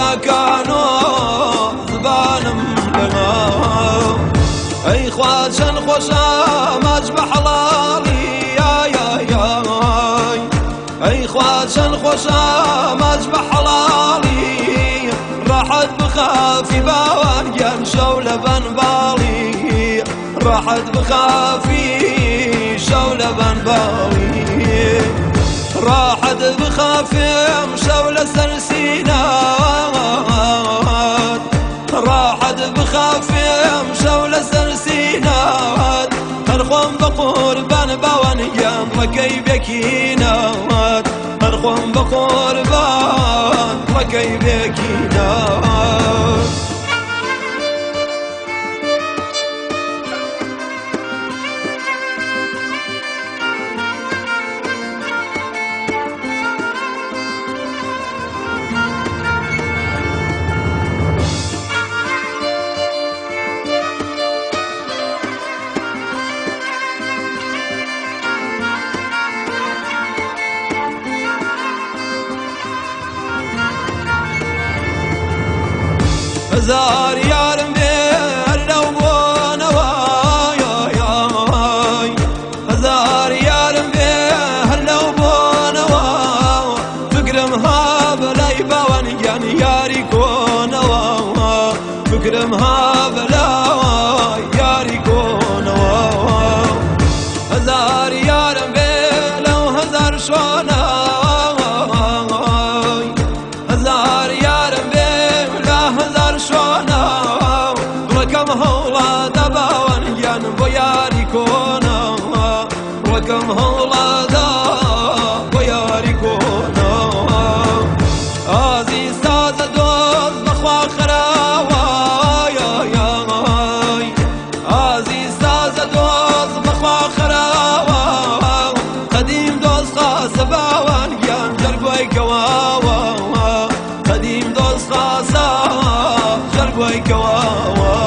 ماکانۆ زبانم لەما ئەی خوا چەند خۆشە ماچ بە حەڵاڵی ئای ئەی خوا چەند خۆشە ماچ بە حەڵاڵی ڕاحەت بخافی باوان گیان شەو لەبەن باڵی ڕاحەت بخافی شەو لەبەن باڵی ڕاحەت بخافیم شەو لەسەر سینات ڕاحەت بخافیم شەو لەسەر سینات هەر خۆم بە قوربان باوان گیان ڕەکەی بێکینات هەر خۆم بە قوربان ڕەکەی بێکینات. هەزار یارم بێ هەر لەو بۆنەوە هەزار یارم بێ هەر لەو بۆنەوە فکرم ها بەلای باوان گیان یاری کۆنەوە فکرم ها بەلای یاری کۆنەوە هەزار یارم بێ لەو هەزار شۆنە هەزار یارم بێ لە هەزار شۆنە ڕەکەم هەوڵا دەباوان گیان بۆ یاری کۆنە ڕەکەم هەوڵا دا بۆ یاری کۆنە ئازیز تازە دۆست بەخوا خراوە ئازیز تازە دۆست بەخوا خراوە قەدیم دۆست خاسە باوان گیان جەرگۆی کەواوە قەدیم دۆست خاسە جەرگۆی کەواوە.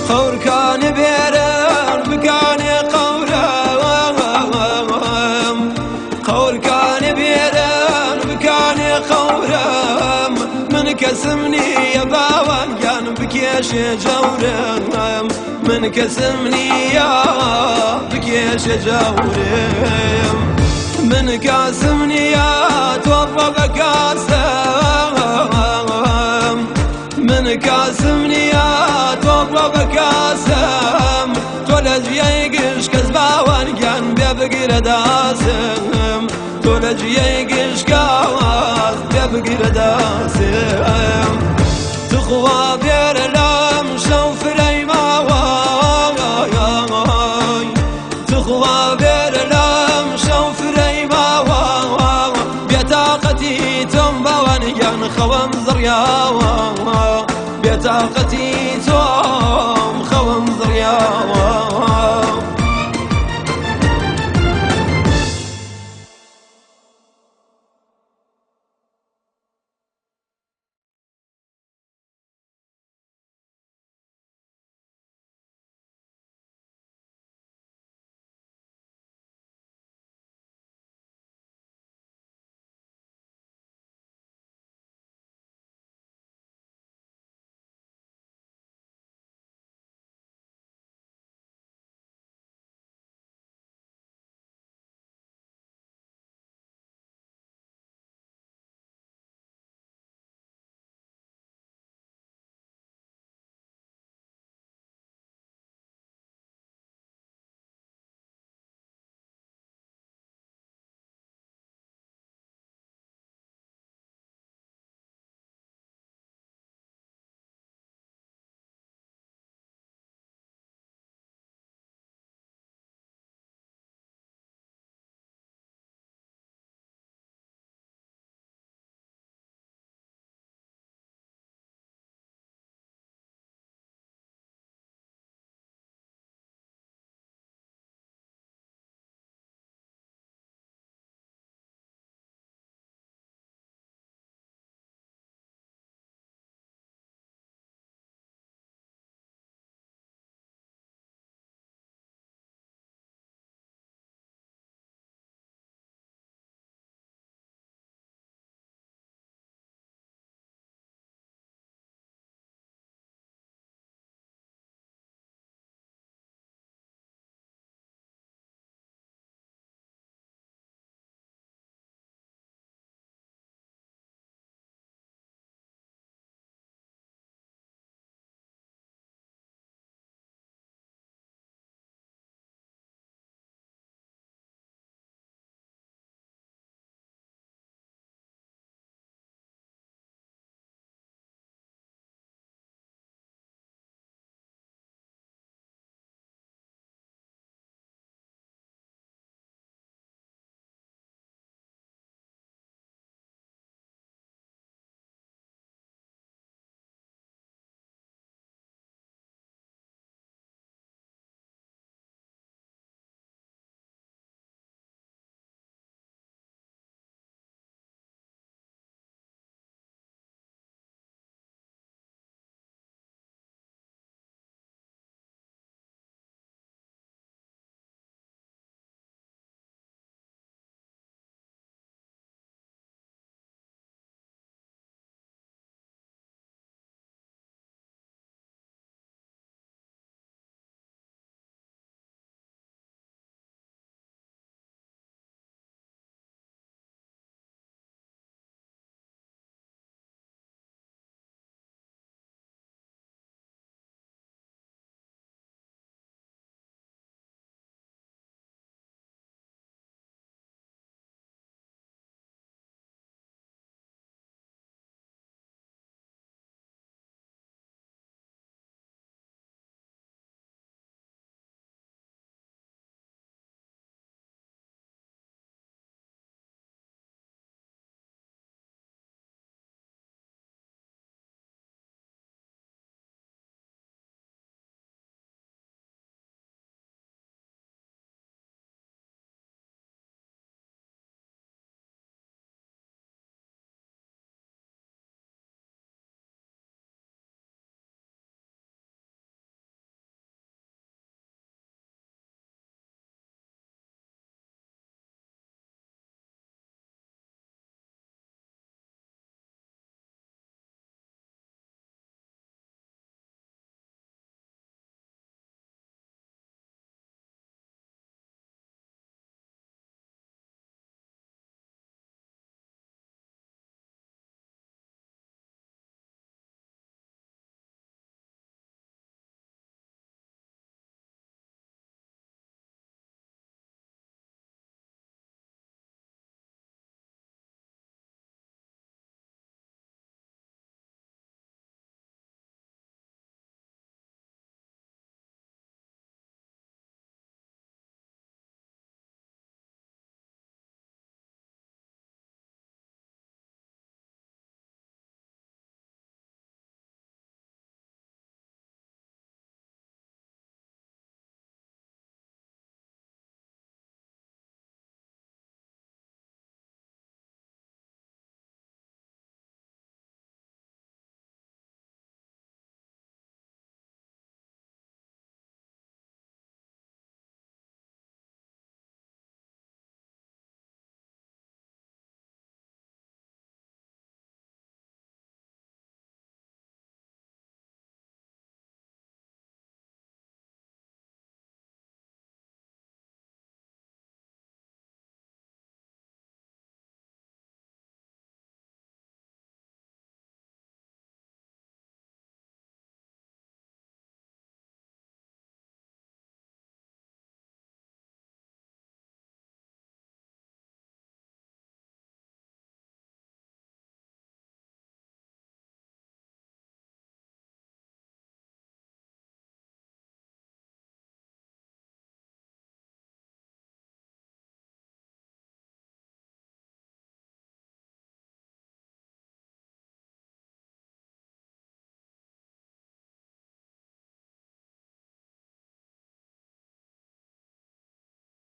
قەورکانی بێرن بکانێ قەورم قەورکانی بێرن بکانێ قەورم من کەسم نییە باوان گیان بکێشێ جەورم من کەسم نییە بکێشێ جەورم من کاسم نییە تۆڕە بە کاسم من کاسم نییە تۆڕە بە کاسم تۆ لە جێی گشت کەس باوان گیان بێ بگرە داسم تۆ لە جێی گشت کەس بێ بگرە داسم تخوا بێرە لەم شەو فرەی ماوە تخوا بێرە لەم شەو فرەی ماوە بێتاقەتی تۆم باوان گیان خەوم زڕیاوە بێتاقەتی تۆم خەوم زڕیاوە.